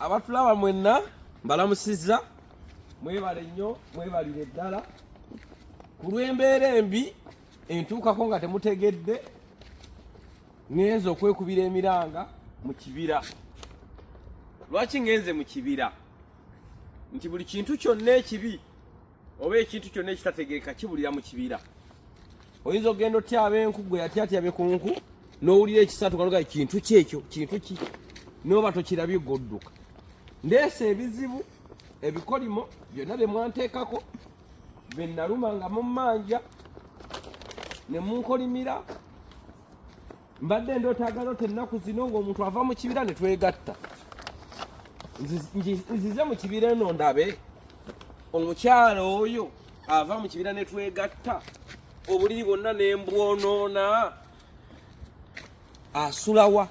Abatulaba mwenna mbalamusizza, mwebale nnyo, mwebalire ddala ku lw'embeera embi entuukako nga temutegedde. Ŋŋenze okwekubira emiranga mu kibira. Lwaki ŋŋenze mu kibira? Nti buli kintu kyonna ekibi oba ekintu kyonna ekitategeereka kibulira mu kibira. Oyinza okugenda otyaba enku, gwe yatyatyabye ku nku n'owulira ekisatu kanoga kintu ki ekyo, kintu ki, n'oba tokirabye godduka. Ndeese ebizibu, ebikolimo byonna bye mwanteekako, bye naluma nga mummanja ne munkolimira. Mbadde ndoota agaloota ennaku zino ng'omuntu ava mu kibira ne twegatta. Nzize mu kibira eno ndabe omukyala oyo ava mu kibira ne twegatta, obuliri bwonna ne mbwonoona, asulawa?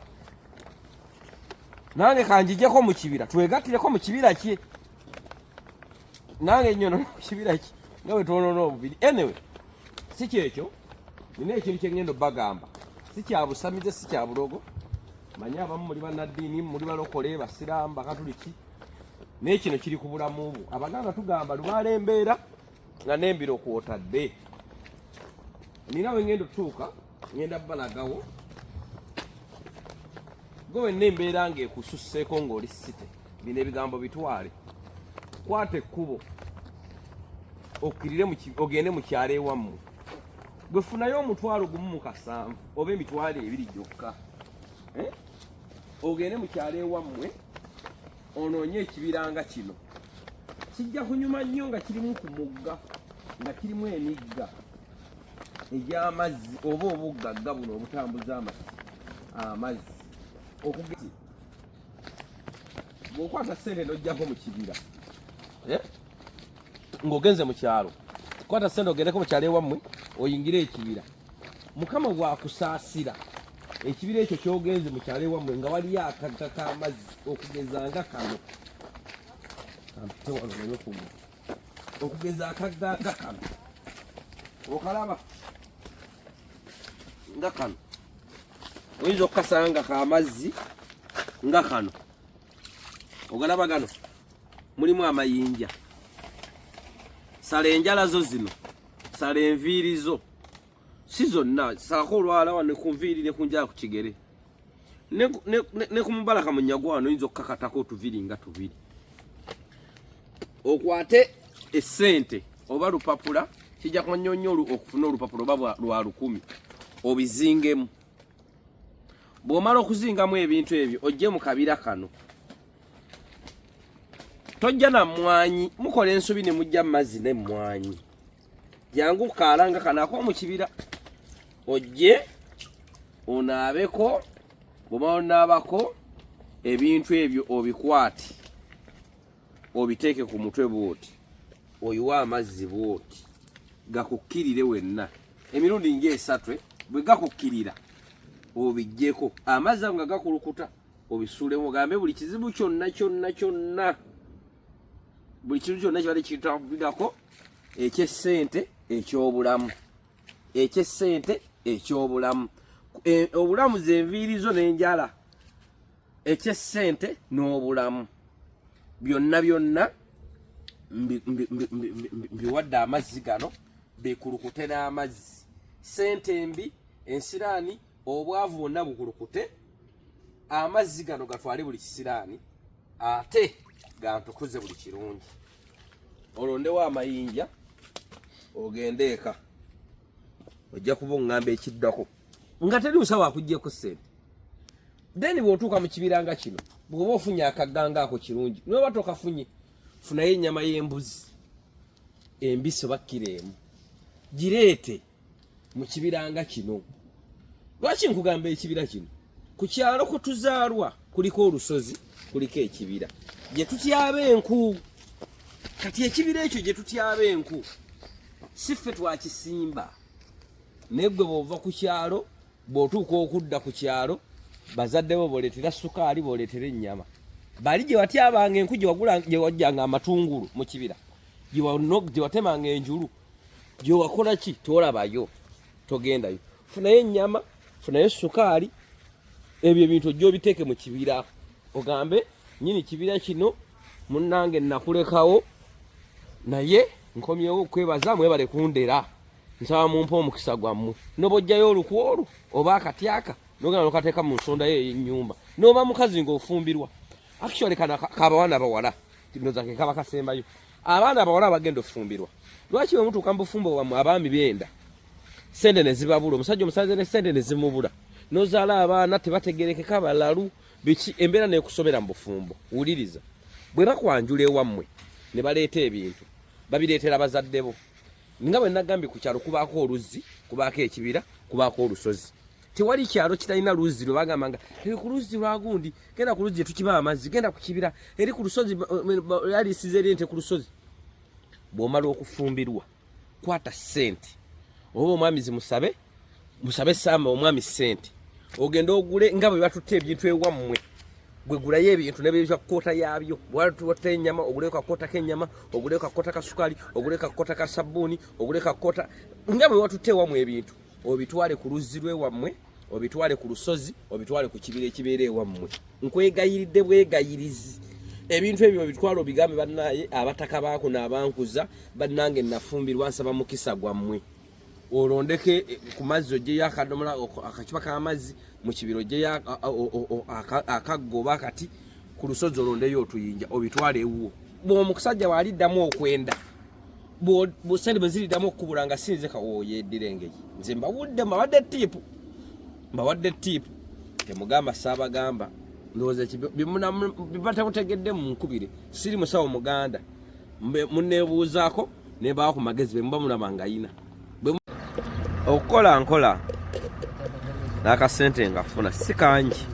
Nange kanjijeko mu kibira, twegattireko mu kibira kye, nange nyono mu kibira kye nga bwe twonoona obubiri. Anyway, si kyekyo, nina ekintu kye ngenda obagamba, si kya busamize, si kya bulogo. Manyi abamu muli bannaddiini, muli balokole, basiraamu, bakatuliki, naye kino kiri ku bulamu bwo. Abaganda tugamba lubaala embeera nga n'embiro kwotadde. Nina we ngenda otutuuka, ngenda balagawo gwe wenna embeera ng'ekususseeko ng'oli site. Bino ebigambo bitwale, kwata ekkubo okkirire, ogende mu kyalo ewammwe. Gwe funayo 1,000 oba 20,000 gyokka, eh? Ogende mu kyalo ewammwe onoonye ekibiranga kino. Kijja kunyuma nnyo nga kirimu ku mugga, nga kirimu emigga egy'amazzi oba obuggagga buno obutambuza amazzi. Okugezi bw'okwata ssente n'ojjako mu kibira, eh? Ng'ogenze mu kyalo, kwata ssente ogendeko mu kyalo ewammwe oyingire ekibira. Mukama bw'akusaasira, ekibira ekyo ky'ogenze mu kyalo ewammwe nga waliyo akagga k'amazzi, okugeza nga kano, kampite wano neme kugwa, okugeza akagga nga kano, okalaba nga kano, oyinza okukasanga k'amazzi nga kano, ogalaba gano mulimu amayinja. Sala enjala zo zino, sala enviiri zo, si zonna, salako olwala wano ku nviiri ne ku njala ku kigere ne ku mubalaka mu nyagwa wano, oyinza okukakatako otuviiri nga tubiri. Okwate essente oba lupapula, kijja kunyonyo okufuna olupapula oba lwa 1,000, obizingemu. Bw'omala okuzingamu ebintu ebyo, ojje mu kabira kano. Tojja na mmwanyi, mukola ensobi ne mujja mu mazzi n'emmwanyi. Jangu kaala nga kano ak'omu kibira, ojje onaabeko. Bw'omala onaabako, ebintu ebyo obikwate obiteeke ku mutwe bw'oti, oyiwe amazzi bw'oti gakukkirire wenna emirundi ng'esatu. Bwe gakukkirira, obiggyeko amazzi ago nga gakulukuta, obisuulemu, ogambe buli kizibu kyonna kyonna kyonna, buli kizibu kyonna kibadde kitambulirako, ekyessente, ekyobulamu, ekyessente, ekyobulamu, obulamu zenviiri zo n'enjala, ekyessente n'obulamu, byonna byonna mbiwadde amazzi gano bekulukute n'amazzi. Sente embi, ensiraani, obwavu bwonna bukulukute. Amazzi gano gatwale buli kisiraani ate gantukuze buli kirungi. Olondewo amayinja ogende eka, ojja kuba oŋŋamba ekiddako nga teri musawo akuggyeko ssente. Then bw'otuuka mu kibira nga kino, bw'oba ofunye akagga nga ako kirungi, noba tokafunye, funayo ennyama y'embuzi embisi oba kiro emu, gireete mu kibira nga kino. Lwaki nkugamba ekibira kino? Ku kyalo kwe tuzaalwa kuliko olusozi, kuliko ekibira gye tutyaba enku. Kati ekibira ekyo gye tutyaba enku si ffe twakisimba, naye gwe bw'ova ku kyalo, bw'otuuka okudda ku kyalo, bazadde bo boleetera sukaali, boleetera ennyama. Bali gye watyabanga enku, gye wajjanga amatungulu mu kibira, gye watemanga enjulu, gye wakola ki, tolabayo, togendayo. Funayo ennyama, funayo sukaali, ebyo ebintu ojja obiteeke mu kibira, ogambe Nyini kibira kino munnange nakulekawo, naye nkomyewo okwebaza, mwebale kundera, nsaba mumpe omukisa gwammwe. Nobojjayo olukwo olwo oba akatyaka nogenda nokateeka mu nsonda yo ey'ennyumba, noba mukazi ng'ofumbirwa. Actually kana kabawana bawala ndoza ke kaba kasembayo. Abaana abawala abagenda ofumbirwa, lwaki bwe mutuuka mu bufumbo bwammwe abaami benda sente ne zibabula, omusajja omusanze ne sente ne zimubula, nozaala abaana tebategerekeka, balalu, biki, embeera nekusobera mu bufumbo. Wuliriza, bwe bakwanjula ewammwe ne baleeta ebintu, babireetera bazadde bo. Nga bwe nagambye, ku kyalo kubaako oluzzi, kubaako ekibira, kubaako olusozi. Tewali kyalo kitalina luzzi lwe bagamba nga eri ku luzzi lwa gundi, genda ku luzzi tukiba amazzi, genda ku kibira eri ku lusozi, yalisiza eri ente ku lusozi. Bw'omala okufumbirwa, kwata ssente oba omwami zimusabe, musabe samba omwami ssente, ogende ogule nga bwe batutte ebintu ewammwe. Gwe gulayo ebintu nebya kkoota yaabyo. Bwatuwatta ennyama, oguleyo kakkoota k'ennyama, oguleyo kakkoota ka sukaali, oguleyo kakkoota ka sabbuuni, oguleyo kakkoota nga bwe watutte ewammwe ebintu, obitwale ku luzzi lw'ewammwe, obitwale ku lusozi, obitwale ku kibira ekibeera ewammwe. Nkwegayiridde bwegayirizi, ebintu ebyo obitwale, obigambe, bannaye abataka baakuno abankuza, bannange nafumbirwa, nsaba mukisa gwammwe. Olondeke ku mazzi, ogyeyo akadomola, akacupa k'amazzi, mu kibira ogyeyo akaggo oba akati, ku lusozi olondeyo otuyinja, obitwale ewuwo. Bw'omusajja bw'aliddamu okwenda, sente bwe ziriddamu okukubula nga sinze kawooyo eddira engeri, nze mbawudde, mbawadde tip, mbawadde tip. Temugamba saabagamba. Ndowooza biba temutegedde munkubire, siri musawo muganda, muneebuuzaako nebawa ku magezi be muba mulaba nga ayina okukola. Nkola n'akasente nga funa si kangi,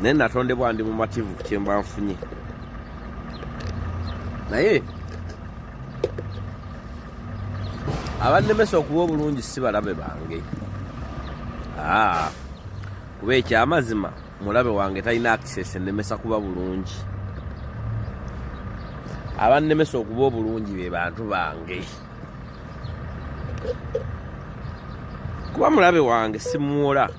naye natondebwa ndi mumativu ku kyemba nfunye. Naye abannemesa okuba obulungi si balabe bange, kuba ekyamazima mulabe wange talina access ennemesa kuba bulungi. Abannemesa okuba obulungi be bantu bange, kuba mulabe wange simuwola,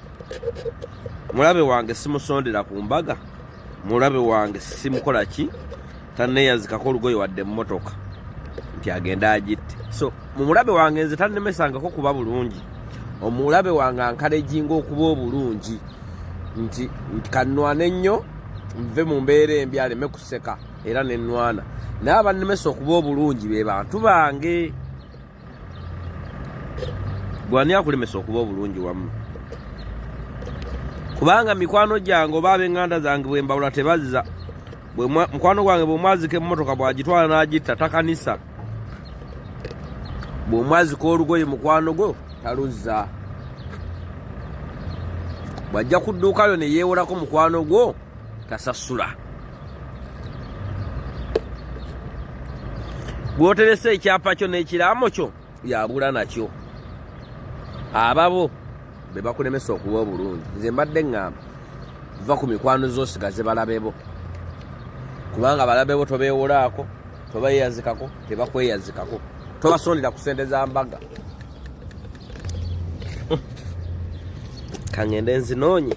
mulabe wange simusondera ku mbaga, mulabe wange simukola ki, tanneeyazikako olugoye wadde emmotoka nti agenda agitte. So mumulabe wange nze tannemesangako kuba bulungi. Omulabe wange ankalejinga okuba obulungi nti kanwana ennyo nve mu mbeera embi aleme kuseka, era nenwana. Naye abannemesa okuba obulungi be bantu bange. Gwani akulemesa okuba obulungi wamu? Kubanga mikwano gyange oba ab'eŋŋanda zange bwe mbawula tebazza. Mukwano gwange bw'omwazika emmotoka, bw'agitwala n'agitta takanisa. Bw'omwazika olugoye, mukwano gwo taluzza. Bw'ajja ku dduuka lyo ne yeewolako, mukwano gwo tasasula. Gw'oteresa ekyapa kyo n'ekiraamo kyo yabula nakyo. Ababo be bakulemesa okuba obulungi. Nze mbadde ŋŋamba, va ku mikwano z'osigaze balabebo, kubanga balabebo tobeewolaako, tobeeyazikako, tebakweyazikako, tobasondera ku sente za mbaga. Kangende nzinoonye,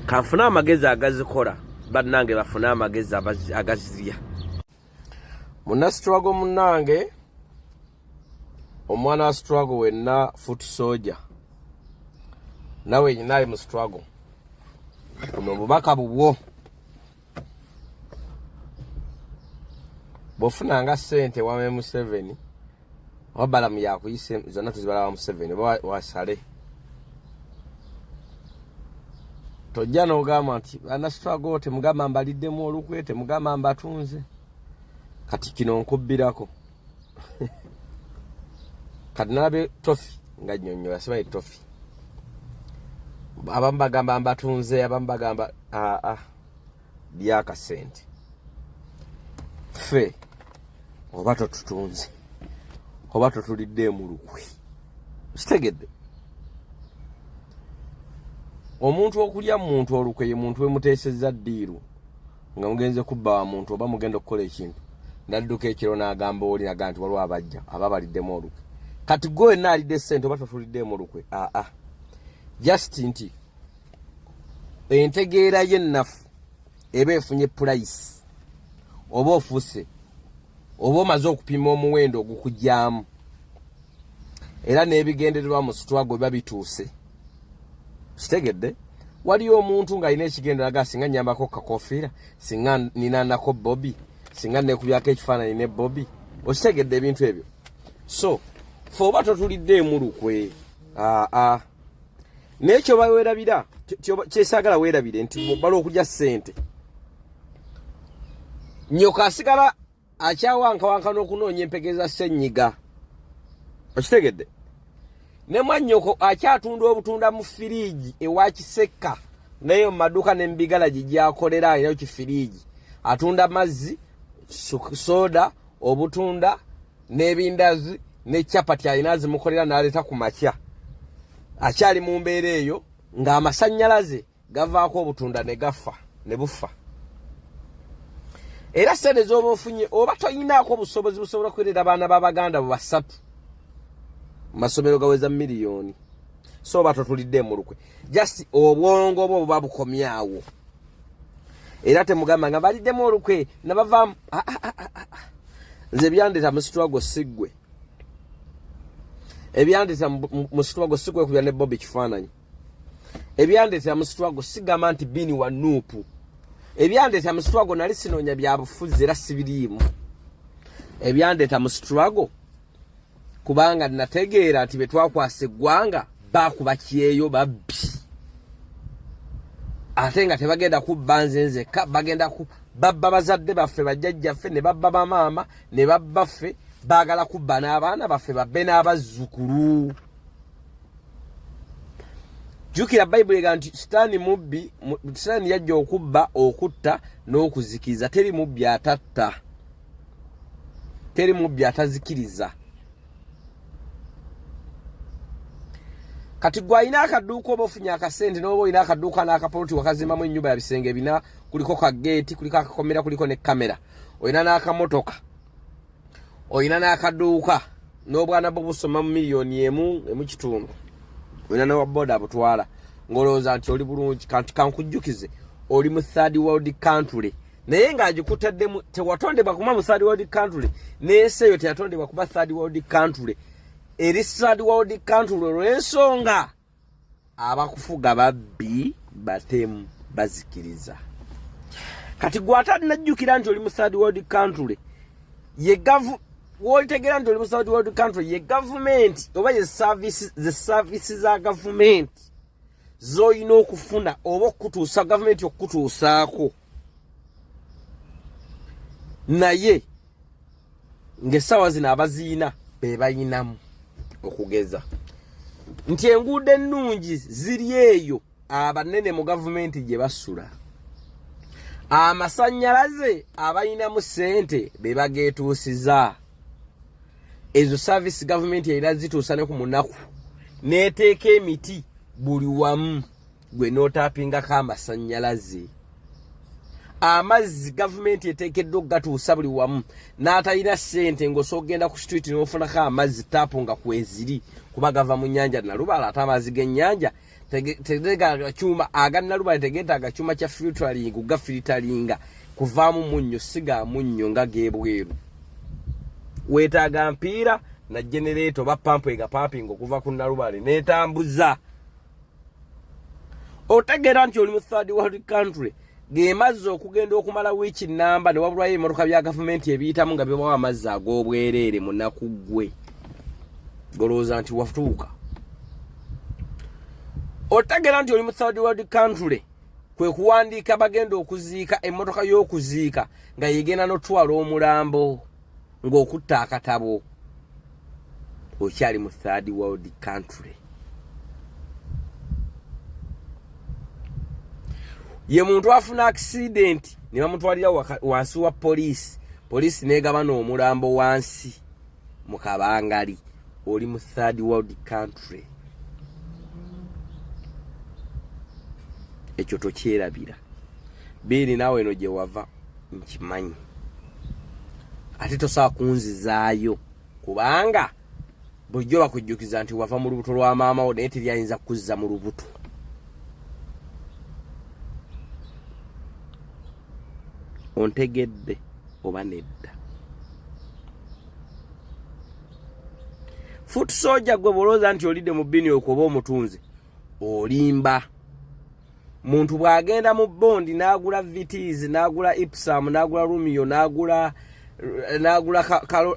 kanfune amagezi agazikola. Bannange bafune amagezi agazirya. Munna struggle munnange, omwana wa struggle wenna, foot soldier, nawe nyina ali mu struggle, buno obubaka bubwo. Bw'ofunanga ssente wa Museveni oba Balamu yakuyise, zonna tuzibala wa Museveni oba wasale, tojja n'ogamba nti bana struggle temugamba mbaliddemu olukwe, temugamba mbatunze. Kati kino nkubbirako. Kati nalabe Tofi nga nnyonnyola, simanyi Tofi, abamu bagamba mbatunze, abamu bagamba aa lyakasente. Ffe oba totutunze oba totuliddeemu lukwe, kitegedde omuntu okulya muntu olukwe ye muntu wemuteesezza deal nga mugenze kubba wa muntu oba mugenda okukola ekintu, nadduka ekiro n'agamba oli naga nti waliwo abajja aba baliddemu olukwe. Kati gwe wenna alidde ssente oba totuliddeemu olukwe, aa just nti Entegeera ye ennafu eba efunye pulayisi, oba ofuuse oba omaze okupima omuwendo ogukugyamu, era n'ebigendererwa mu sitwago biba bituuse. Kitegedde, waliyo omuntu ng'alina ekigendera ga singa nyambako kakofiira, singa ninanako Bobi, singa nekubyako ekifaananyi ne Bobi. Okitegedde ebintu ebyo? So fe oba totuliddeemu lukwe, aa, naye kyoba weerabira, kyesaagala weerabire nti bala okulya ssente, nyoka asigala akyawankawanka n'okunoonya empeke za ssenyiga. Okitegedde? Ne mwannyoko akyatunda obutunda mu firiigi ewa Kisekka, naye mu maduuka ne mu bigalagi gy'akolera alinayo kifiriigi, atunda mazzi, soda, obutunda n'ebindazi ne chapati, alina azimukolera n'aleeta ku makya. Akyali mu mbeera eyo ng'amasannyalaze gavaako obutunda ne gafa ne bufa. Era sente z'oba ofunye oba toyinaako obusobozi busobola kuwerera baana b'abaganda bo basatu mu masomero gaweza miliyoni, so oba totulidde mu lukwe, just obwongo bwo buba bukomyawo. Era temugamba nga baliddemu olukwe nabavaamu. Ah, ah, ah, nze ebyandeeta mu struggle siggwe, ebyandeeta mu struggle siggwe kubya ne Bobi kifaananyi, ebyandeetera mu struggle sigamba nti bini wa NUP. Ebyandeetera mu struggle nali sinoonya byabufuzi era sibiriimu. Ebyandeeta mu struggle kubanga nategeera nti betwakwasa eggwanga bakuba kyeyo, babbi, ate nga tebagenda kubba nze nzekka, bagenda ku babba bazadde baffe, bajjajjaffe, ne babba bamaama ne babba ffe, baagala kubba n'abaana baffe, babbe n'abazzukulu. Jjukira Bayibuli ega nti Sitaani mubbi, Sitaani yajja okubba, okutta n'okuzikiriza. Teri mubbi atatta, teri mubbi atazikiriza. Kati gwe alina akaduuka oba ofunye akasente, n'oba olina akaduuka n'akapoloti wakazimbamu ennyumba ya bisenge bina, kuliko ka geeti, kuliko akakomera, kuliko ne kamera, olina n'akamotoka, olina n'akaduuka, n'obwana bwo busoma mu miliyoni emu emu kitundu, olina newa boda abutwala, ng'olowooza nti oli bulungi. Kanti kankujjukize, oli mu third world country, naye ng'agikutaddemu. Tewatondebwa kuba mu third world country, n'ensi eyo teyatondebwa kuba third world country. Eri third world country olw'ensonga abakufuga babbi, batemu, bazikiriza. Kati gwe atanajjukira nti oli mu third world country, ye gavu wolitegera nti oli mu third world country, ye gavumenti oba ye service, ze service za gavumenti z'olina okufuna oba okukutuusa gavumenti okukutuusaako, naye ng'essaawa zino abaziina be bayinamu. Okugeza nti enguudo ennungi ziri eyo abanene mu gavumenti gye basula, amasannyalaze abalinamu ssente be bageetuusiza. Ezo saavisi gavumenti erina zituusa ne ku munaku, n'eteeka emiti buli wamu gwe n'otaapingako amasannyalaze. Amazzi gavumenti eteekeddwa okugatuusa buli wamu, n'atalina ssente ng'osobola okugenda ku street n'ofunako amazzi, taapu nga kweziri, kuba gava mu nnyanja Nalubaale. Ate amazzi g'ennyanja tegeetaaga kyuma, aga Nalubaale tegeetaaga kyuma kya filtering gafilitaringa kuvaamu munnyo, si ga munnyo nga g'ebweru. Weetaaga mpiira na genereeta oba pampu egapampinga okuva ku Nalubaale n'etambuza. Otegeera nti oli mu third world country gemazzi okugenda okumala wiiki namba ne wabulwayo ebimotoka bya gavumenti ebiyitamu nga bibawo amazzi ag'obwereere mu nnaku, ggwe golowooza nti watuuka. Otegeera nti oli mu third world country kwe kuwandiika bagenda okuziika, emmotoka y'okuziika nga yegenda n'otwala omulambo ng'okutta akatabo. Okyali mu third world country. Ye muntu afuna accident ne bamutwalira wansi wa poliisi, poliisi negabana omulambo wansi mu kabangali. Oli mu third world country, ekyo tokyerabira. Biiri naawe eno gye wava nkimanyi, ate tosobola kunzizaayo kubanga bulijjo bakujjukiza nti wava mu lubuto lwa maama wo, naye teri ayinza kukuzza mu lubuto. Ontegedde oba nedda? Foot soldier gwe bolooza nti olidde mu bbini okwo oba omutunzi, olimba. Muntu bw'agenda mu bondi n'agula Vitz, n'agula Ipsum, n'agula Rumion, n'agula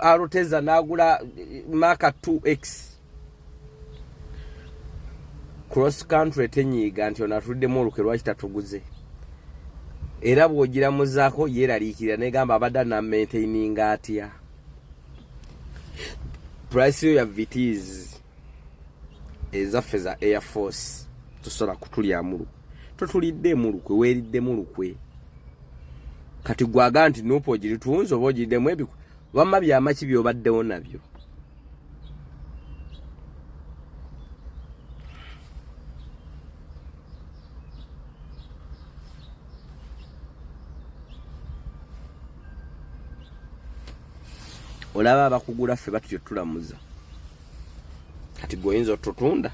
Altezza, n'agula Mark 2X Cross Country, tenyiiga nti ono atuliddemu olukwe, lwaki tatuguze? Era bw'ogiramuzaako yeeraliikirira negamba abadde anamaintaininga atya price yo ya Vitz ezaffe za Air Force. Tosobola kutulyamu lukwe, totuliddeemu lukwe, weeriddemu lukwe. Kati gwaga nti NUP ogiritunze oba ogiriddemu ebikwe, wamma byamaki byobaddewo nabyo? Olaba abakugula ffe batutyo tulamuza. Kati gwe oyinza otutunda?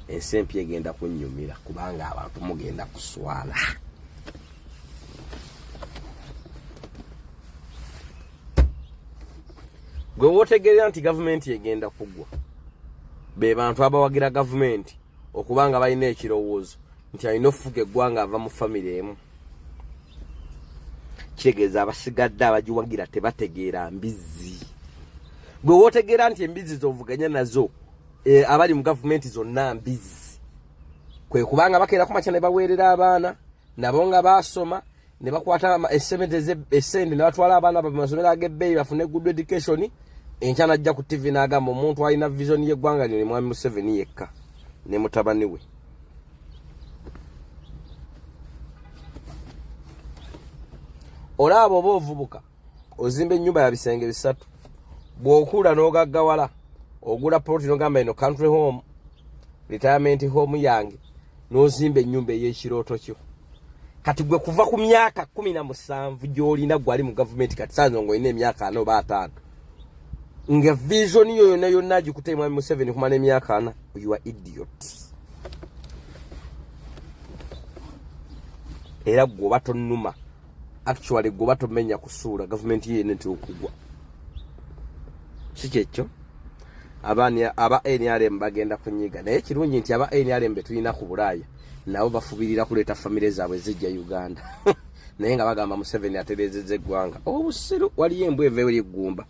Ensi empya egenda kunnyumira kubanga abantu mugenda kuswala. Gwe wootegeerera nti gavumenti egenda kugwa, be bantu abawagira gavumenti okuba nga balina ekirowoozo nti alina okufuga eggwanga ava mu famire emu. Kitegeeza abasigadde abagiwagira tebategeera mbizzi. Gwe wootegeera nti embizzi zovuganya nazo, abali mu gavumenti zonna mbizzi, kwe kubanga bakeera ku makya ne baweerera abaana nabo nga baasoma ne bakwata esente ne batwala abaana mu masomero ag'ebbeeyi bafune good education. Enkya najja ku TV n'agamba omuntu alina vision y'eggwanga lino ne Mwami Museveni yekka ne mutabani we. Olaba oba ovubuka ozimba ennyumba ya bisenge bisatu, bw'okula n'ogaggawala ogula ploti n'ogamba eno country home, retirement home yange, n'ozimba ennyumba ey'ekirooto kyo. Kati gwe kuva ku myaka 17 gy'olina, gwali mu gavumenti kati sanzo ng'olina emyaka 40 oba 50, nga vision yo yonna yonna agikute Mwami Museveni kumala emyaka 40, you are idiot. Era gwe oba tonnuma, actually gwe oba tomenya kusuula gavumenti ye nti okugwa si kyekyo. Aba NRM bagenda kunyiga, naye kirungi nti aba NRM betulina ku Bulaaya nabo bafubirira kuleeta famire zaabwe zijja Uganda, naye nga bagamba Museveni atereezezza eggwanga. Obusiru! Waliyo embwa eva eri eggumba.